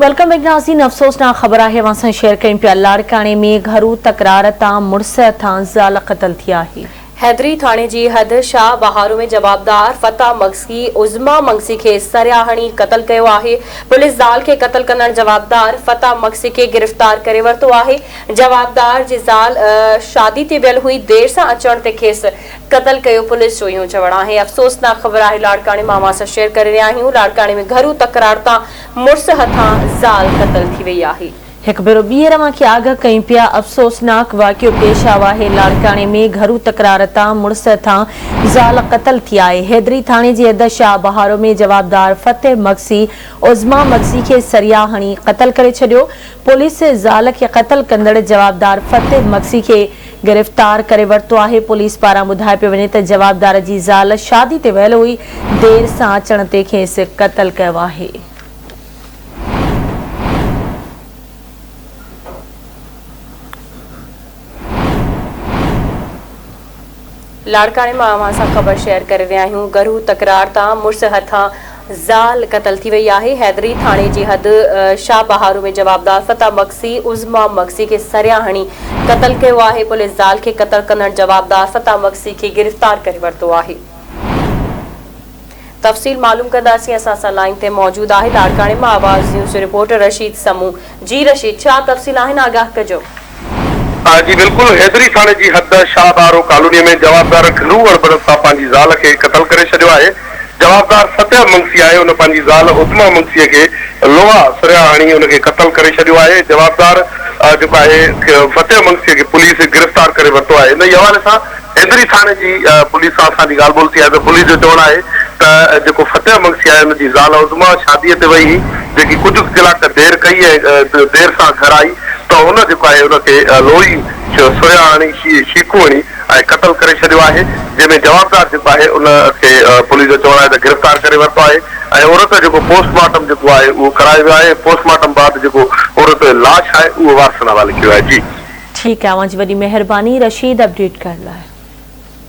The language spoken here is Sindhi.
Welcome back ناظرين افسوسناڪ خبر آهي اوهان سان شيئر ڪيون پيا لاڙڪاڻي ۾ گهرو تڪرار تان مڙس هٿان زال قتل ٿي آهي. حيدري ٿاڻي جي حد شاهه بهارو ۾ جوابدار فتح مگسي عظميٰ مگسي کي سريا هڻي قتل ڪيو آهي، پوليس زال کي قتل ڪندڙ جوابدار فتح مگسي کي گرفتار ڪري ورتو آهي، جوابدار جي زال شادي تي ويل هئي دير سان اچڻ تي کيس قتل ڪيو پوليس جو اهو چوڻ آهي افسوسناڪ خبر آهي لاڙڪاڻي مان اوهان سان شيئر ڪري رهيا آهيون لاڙڪاڻي ۾ گهرو تڪرار تان مڙس هٿان زال قتل ٿي وئي آهي. هڪ ڀيرو ٻيهر اوهان کي آگاهه ڪيون پيا، افسوسناڪ واقعو پيش آيو آهي، لاڙڪاڻي ۾ گهرو تڪرار تان مڙس هٿان زال قتل ٿي آهي، حيدري ٿاڻي جي حد شاهه بهارو ۾ جوابدار فتح مگسي عظميٰ مگسي کي سريا هڻي قتل ڪري ڇڏيو، پوليس زال کي قتل ڪندڙ جوابدار فتح مگسي کي گرفتار ڪري ورتو آهي، پوليس پاران ٻڌايو پيو وڃي ته جوابدار جي زال شادي تي ويل هئي، دير سان اچڻ تي کيس قتل ڪيو آهي. لاڙڪاڻي مان اوهان سان خبر شيئر ڪري رهيا آهيون گهرو تڪرار تان مڙس هٿان زال قتل ٿي وئي آهي حيدري ٿاڻي جي حد شاهه بهارو ۾ جوابدار فتح مگسي عظميٰ مگسي کي سريا هڻي قتل ڪيو آهي پوليس زال کي قتل ڪندڙ جوابدار فتح مگسي کي گرفتار ڪري ورتو آهي. تفصيل معلوم ڪنداسين اسان سان لائين تي موجود آهي لاڙڪاڻي مان آواز نيوز جو رپورٽر رشيد سمون جي رشيد ڇا تفصيل آهن آگاهه ڪجو. جي بلڪل حيدري ٿاڻي جي حد شاهه ٻارو ڪالوني ۾ جوابدار گهرو اڻبڻت سان پنهنجي زال کي قتل ڪري ڇڏيو آهي جوابدار فتح منگسي آهي ان پنهنجي زال عظميٰ منگسي کي لوها سريا هڻي ان کي قتل ڪري ڇڏيو آهي جوابدار جيڪو آهي فتح منگسي کي پوليس گرفتار ڪري ورتو آهي انهي حوالي سان حيدري ٿاڻي جي پوليس سان اسان جي ڳالهه ٻولهه ٿي آهي ته پوليس جو چوڻ آهي ته جيڪو فتح مگسي آهي ان جي زال عظميٰ شاديء تي وئي هئي جيڪي ڪجهه ڪلاڪ دير ڪئي ۽ دير سان گهر آئي ته هن جيڪو آهي ان کي لوهي سريا هڻي شيخون هڻي ۽ قتل ڪري ڇڏيو آهي جنهن ۾ جوابدار جيڪو آهي ان کي پوليس جو چوڻ آهي ته گرفتار ڪري ورتو آهي ۽ عورت جو جيڪو پوسٽ مارٽم جيڪو آهي اهو ڪرايو ويو آهي پوسٽ مارٽم بعد جيڪو عورت جو لاش آهي اهو وارثن حوالي ڪيو آهي جي. ٺيڪ آهي اوهان جي وڏي مهرباني رشيد اپڊيٽ ڪرڻ لاء.